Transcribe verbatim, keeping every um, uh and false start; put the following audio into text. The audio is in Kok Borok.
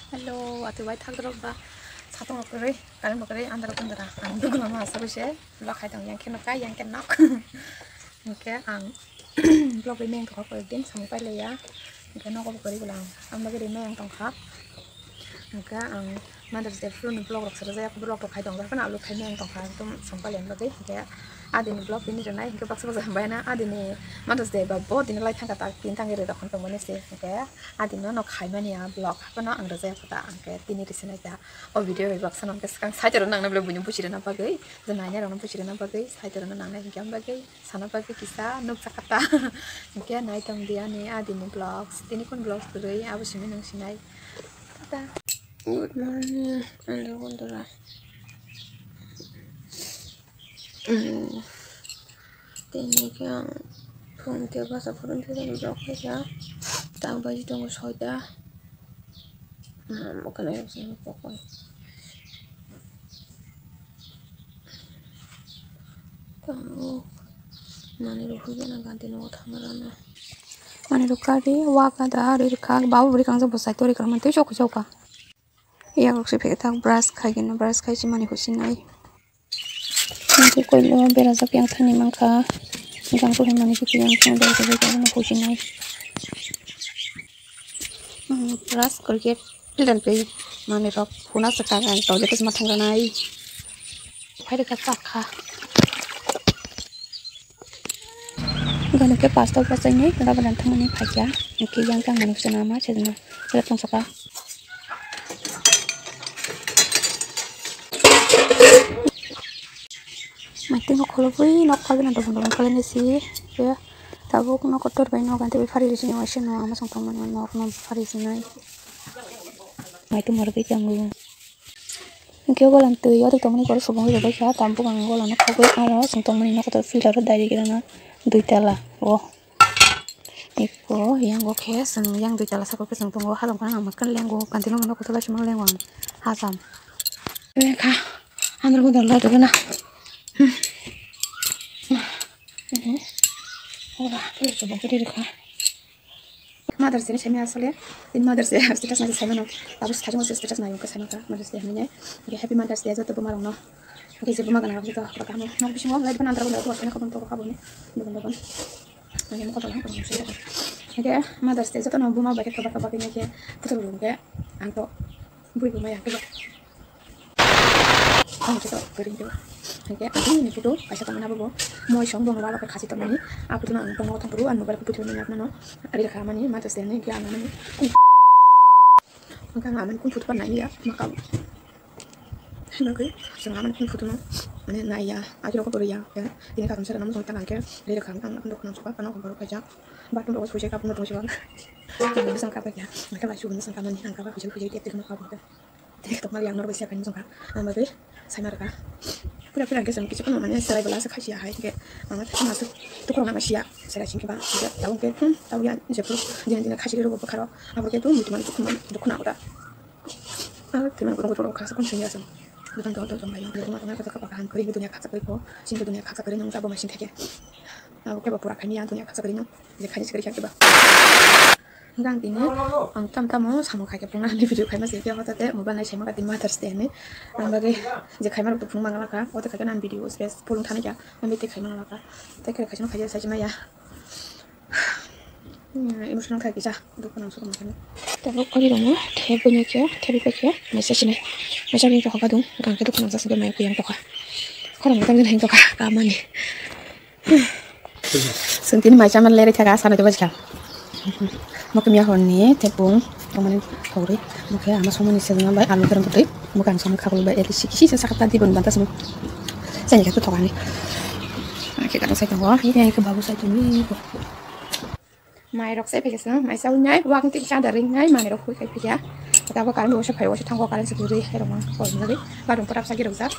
Hello, ati bai thak rok ba. Satong rok kwrwi, current bo kwrwi, andar kundara. Ang dugula ma asok se, vlog khai tong yang khe nok, yang khe nok. Hingke ang vlog ri meng tongkha, koi din samung pai laiya. Hingke nogo bo kwrwi bwla ang, ang bagwi ri meng tongkha. Hingke ang Mother's Day phuru ni vlog rok sara jaya, vlog rok khai tong, haphano upload khai meng tongkha, ekdom samung pai laiya bagwi. Hingke adini vlog bini rwnai, hingke baksa baksa hambai na adini Mother's Day ba bo dini lai thangkha tak, tin thangwi rwi rok tongmani se. Hingke adino no khaimani a vlog, haphano ang rwjak kha ta, hingke tini risi nai ta. O video bai baksa no hingke swkang side o nang nai bole buino buchi rwna bagwi, je nai nai rok no buchi rwna bagwi, side o nang nai hingke ang bagwi sana bagwi kisa nukjak kha ta. Hingke nai tong di ani adini vlogs, tini kun vlogs kwrwi abo simi nang sinai. Ta. Good morning, andar kundara. Tini khe ang phone khe basa phone khe vlog khaikha. Tak baji tongo soita. Mokhe nai rok sini pokol. Tongo. Mani rok hujana ganti nogo thangma rana. Mani rok kari waka da ri rikha. Babu bwrwi kangjak bwsai tori kwrwngmani tei chokha chokha. Yak rok se phek tak brush khai khe no, brush khai se mani husi nai. Ang khe koilo berajak yang thani mankha. Gang khe hwnmani khe yang thani berajak yang thani husi nai. Ang brush kwrwi khe filter twi mani rok huna swkang ang toilet ma thang ranai. Phai rwkha chakha. Gana khe pastor bwsai ni rubber dan thangmani phaikya. Hingke yang kang manuk se nama se na se tong saka. Maitino khulubui nok phalbina dobon dobon kalainai se. Tabuk nok kotor bai nok antwi bai phari risi ni waisa no ama song tongmani nok no phari sinai. Maitum margwi tango. Hingke golan twi odik tongmani borok subungwi rwbaikha, tam bukang golano khogwi aro chwng tongmani nokho filter o direct rana dui tala o. Eko yang o khe chwng yang dui tala saka khe chwng tongo, halong khe ang makan lengo, kanti nokni nokho tala chuma lengo ang hacham. Lekha andro bodol la dogana. Ora, filter o bokhe rikha. Mother's Day ni saimaya asole. Tin Mother's Day status nai saimano. Abo status nai saimano ka Mother's Day hinwi. Happy Mother's Day joto buma rokno. Hingke je buma gana rok joto kaham no bisingo light ban antara bo to asole kabun to kabun. Dobon dobon. Nang mo kotolang. Hingke Mother's Day joto no buma bai khe kabak kabak hingke putul rok hingke ang to bui buma ya kebo. Ang khe to kwrwi do. Hingke ang ni photo kaisa tongmani abo bo moi song bong walo khe khasi tongmani. A photo no ang bong thang phuru ang mobile khe photo ni yakno no ri kha mani Mother's Day ni hingke ang mani. Hingke ang mani kun photo pa nai ya maka. Hingke chwng ang mani kun photo no mane nai ya. A khe rok kwrwi ya. Tini karon sara namo tang khe ri kha ang ang dokno chuka kano kong kaijak. Bathroom rok sujai kapno tong chuka. Ang bising kapa ya. Maka bai chugun bising kamani ang kapa kujai kujai tep tep no kapa. Tini tokmani ang norok sia kaini songkha. Ang bagwi saima rwkha. Pura pura hwnkhe chwng kisu phano mane chwrai bwla se khasiya hai hwnkhe ang thani aswk tukhorok nama siya chwrai singkhe ba hwnkhe tabuk hwnkhe hmm tabuk ya jephuru jeni jeni khasi rwgo bwkharo abo khe tum muitu mani dukhu mani dukhu nango da. Ang thwimani borok borok khasa kon singya aswk. Bukan tong tong tong bai ang tong tong khasa kapa kaham kwrwi dunia khasa kwrwi pho singkhe dunia khasa kwrwi nang jabo mai singkhe khe. Abo khe ba pura khaini ang dunia khasa kwrwi nang je khaini se kwrwi khe ba. Hingke ang tini ang tam tamo samung khaikhe phunukna hinwi video khaima se khe hotate mobile nai saima kha tini Mother's Day hinwi. Ang bagwi je khaima rok to phunuk mangala kha, o tei khaikhe ang video space phulung thani kha, ang tei khaima ngala kha. Tei khe khaisa no khaisa sai maya. Hmm, emotional khai kisa, dukhu nang sukha mangkha. Tei bo kori rok no thep bini khe, thep bai khe, message ni, message ni tokha dung, gang khe dukhu nang sa singkhe mai kuyang tokha. Khorang tang jani tokha, kamani. Chwng tini mai chamani lerwi thaka, sana joba jikha. Mokhe miya horni tepung tongmani khogri. Mokhe ama somani sejna bai alu kereng kutui. Mokhe ang somani khakulu bai elisi kisi se sakata di bon banta sini. Sanya khe thokani. Mokhe kadang sai tongo. Ini yang ke babu sai tuni. Mai rok sai phikhe sini. Mai sai nai wang tik cha daring nai mai rok khui khai phikya. Kata bo karan bo se phai bo se thango karan se guri hai rok mang koi nari. Badung pura sa girok jak.